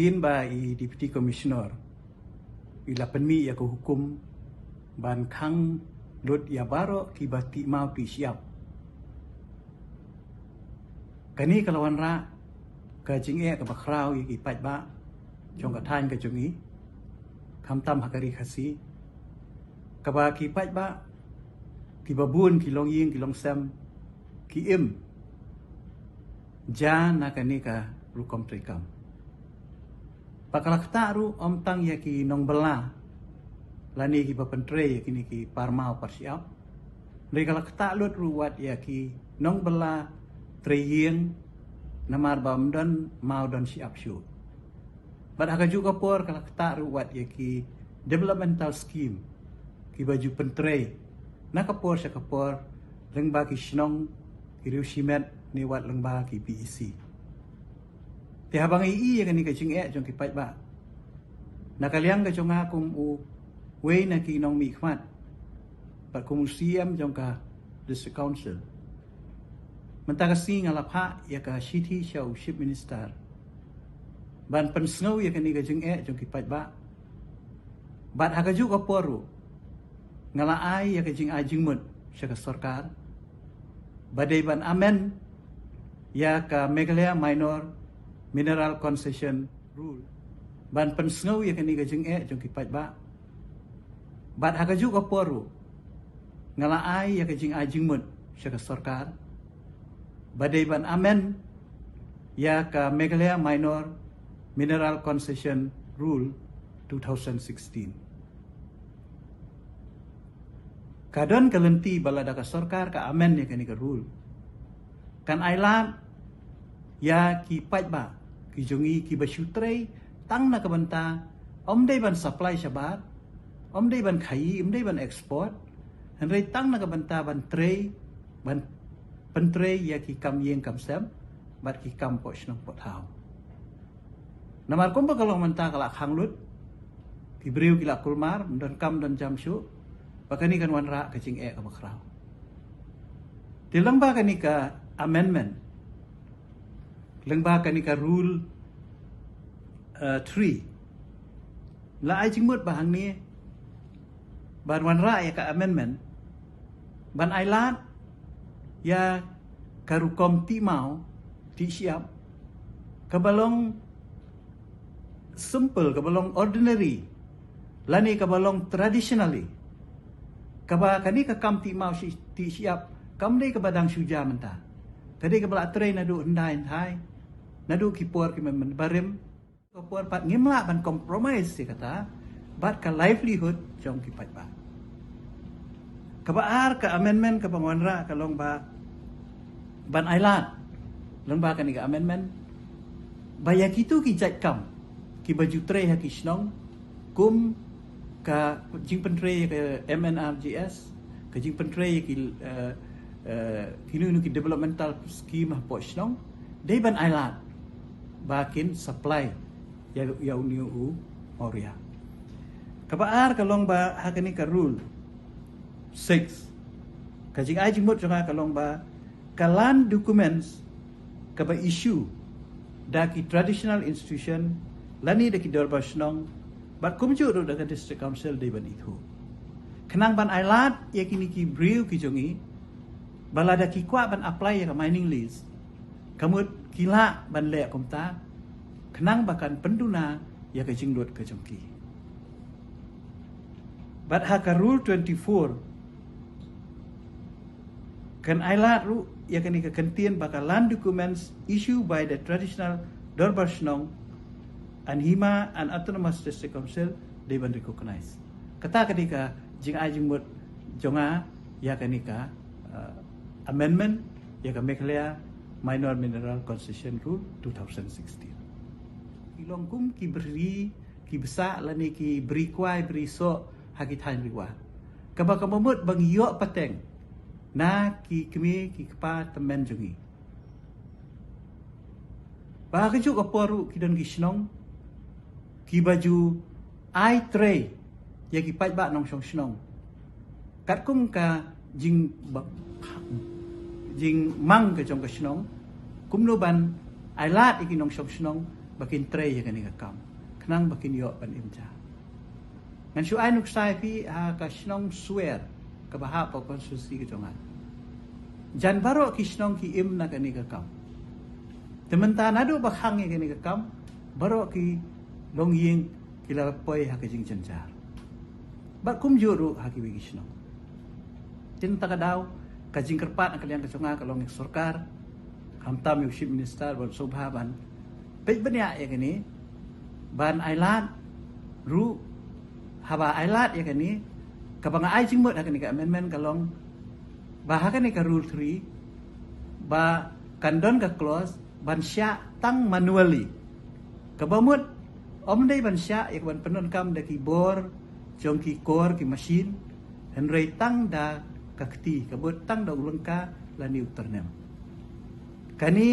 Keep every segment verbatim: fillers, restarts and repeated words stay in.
Hadien ba i Deputy Commissioner i la pynmih ïa ka hukum ban khang lut ïa baroh kiba tih maw tih shyiap. Kane ka la wanrah ka jingeh kaba khraw ïa ki paidbah jong ka thaiñ ka jong i, khamtam ha ka ri Khasi, kaba ki paidbah kiba bun ki longïing ki longsem ki im ja na kane ka rukom treikam. Ba ka la ktah ruh ym tang ïa ki nongbylla lane kiba pyntrei ïa kine ki par maw par shyiap, hynrei ka la ktah lut ruh wat ïa ki nongbylla treiïing namar ba ym don maw don shyiap shuh. Bad ha kajuh ka por ka la ktah ruh wat ïa ki developmental scheme kiba ju pyntrei na ka por sha ka por lyngba ki shnong, ki riew shimet ne wat lyngba ki P E C. Te haba ngi ïohi ïa kane ka jingeh jong ki paidbah, na ka liang ka jong nga kum uwei na ki nongmihkhmat bad kum u C E M jong ka District Council, mynta ka sngi nga la phah ïa ka shithi sha u Chief Minister ban pynsngew ïa kane ka jingeh jong ki paidbah. Bad ha kajuh ka por ruh nga la ai ïa ka jingai jingmut sha ka sorkar ba dei ban amend ïa ka Meghalaya Minor Mineral Concession Rule ban pynsngew ïa kane ka jingeh jong ki paidbah. Bad ha kajuh ka por ruh nga la ai ïa ka jingai jingmut sha ka sorkar ba dei ban amend ïa ka Meghalaya Minor Mineral Concession Rule two thousand sixteen. Ka don ka lynti ba lada ka sorkar ka amend ïa kane ka rule, kan ailad ïa ki paidbah ki jong ngi kiba shu trei tang na ka bynta, ym dei ban supply shabar, ym dei ban khaïi, ym dei ban export, hynrei tang na ka bynta ban trei, ban pyntrei ïa ki kam ïing kam sem bad ki kam poh shnong poh thaw. Namar kumba ka long mynta ka la khang lut, ki briew ki la kulmar, ym don kam don jam shuh, ba kane kan wanrah ka jingeh kaba khraw. Te lyngba kane ka amendment, lyngba kane ka rule, uh, three, la ai jingmut ba hangne ban wanrah ïa ka amendment ban ailad ïa ka rukom tih maw tih shyiap kaba long simple, kaba long ordinary, lane kaba long traditionally, kaba kane ka kam tih maw shi-, tih shyiap kam dei kaba dang shu jia mynta. Ka dei kaba la trei naduh hyndai hyndai, naduh ki por ki mynbarim. Ka por pat ngim lah ban compromise ïa kata bad ka livelihood jong ki paidbah. Kaba ar ka amendment kaba nga wanrah ka long ba ban ailad lyngba kane ka amendment ba ïa kito ki jait kam kiba ju trei ha ki shnong, kum ka jingpyntrei ïa ka M N R G S, ka jingpyntrei ïa ki, eh, eh, kino kino ki developmental scheme hapoh shnong, dei ban ailad ba kin supply ïa, ïa une u mawria. Kaba ar ka long ba ha kane ka rule six, ka jingai jingmut jong nga ka long ba ka land documents kaba issue da ki traditional institution lane da ki dorbar shnong bad kumjuh ruh da ka district council dei ban ithuh, khnang ban ailad ïa kine ki briew ki jong ngi ba lada ki kwah ban apply ïa ka mining lease, ka mut ki lah ban leh kumta khnang ba kan pynduna ïa ka jinglut ka jong ki. Bad ha ka rule twenty-four kan ailad ruh ïa kane ka kyntien ba ka land documents issued by the traditional dorbar shnong and hima and autonomous district council dei ban recognize. Kata ka dei ka jingai jingmut jong nga ïa kane ka, uh, amendment ïa ka Meghalaya Minor Mineral Concession Rule two thousand sixteen. Ki long kum ki bri, ki bsah lane ki bri kwai bri soh ha ki thaiñ riwa, kaba ka mut ba ngi ïoh pateng na ki kmie ki kpa tymmen jong ngi. Ba ha kajuh ka por ruh ki don ki shnong kiba ju ai trei ïa ki paidbah nongshong shnong katkum ka jing ba-, jingmang ka jong ka shnong, kumno ban ailad ïa ki nongshong shnong ba kin trei ïa kane ka kam, khnang ba kin ïoh ban im ja. Ngan shu ai nuksa ïa phi ha ka shnong Swer kaba hap ha constituency ka jong nga. Jan baroh ki shnong ki im na kane ka kam. Te mynta naduh ba khang ïa kane ka kam, baroh ki longïing ki la poi ha ka jingjynjar. Bad kumjuh ruh ha kiwei ki shnong. Te mynta ka daw, ka jingkyrpad na ka liang ka jong nga ka long ïa ka sorkar, khamtam ïa u Chief Minister bad sngewbha ban peit bniah ïa kane, ban ailad ruh, haba ailad ïa kane, kaba nga ai jingmut ha kane ka amendment ka long ba ha kane ka rule three ba kan don ka clause ban shah tang manually. Kaba mut ym dei ban shah ïa ka ban pyndonkam da ki bor jong ki kor ki machine, hynrei tang da ka kti, ka mut tang da u lyngka lane u tyrnem. Kane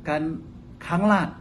kan khanglad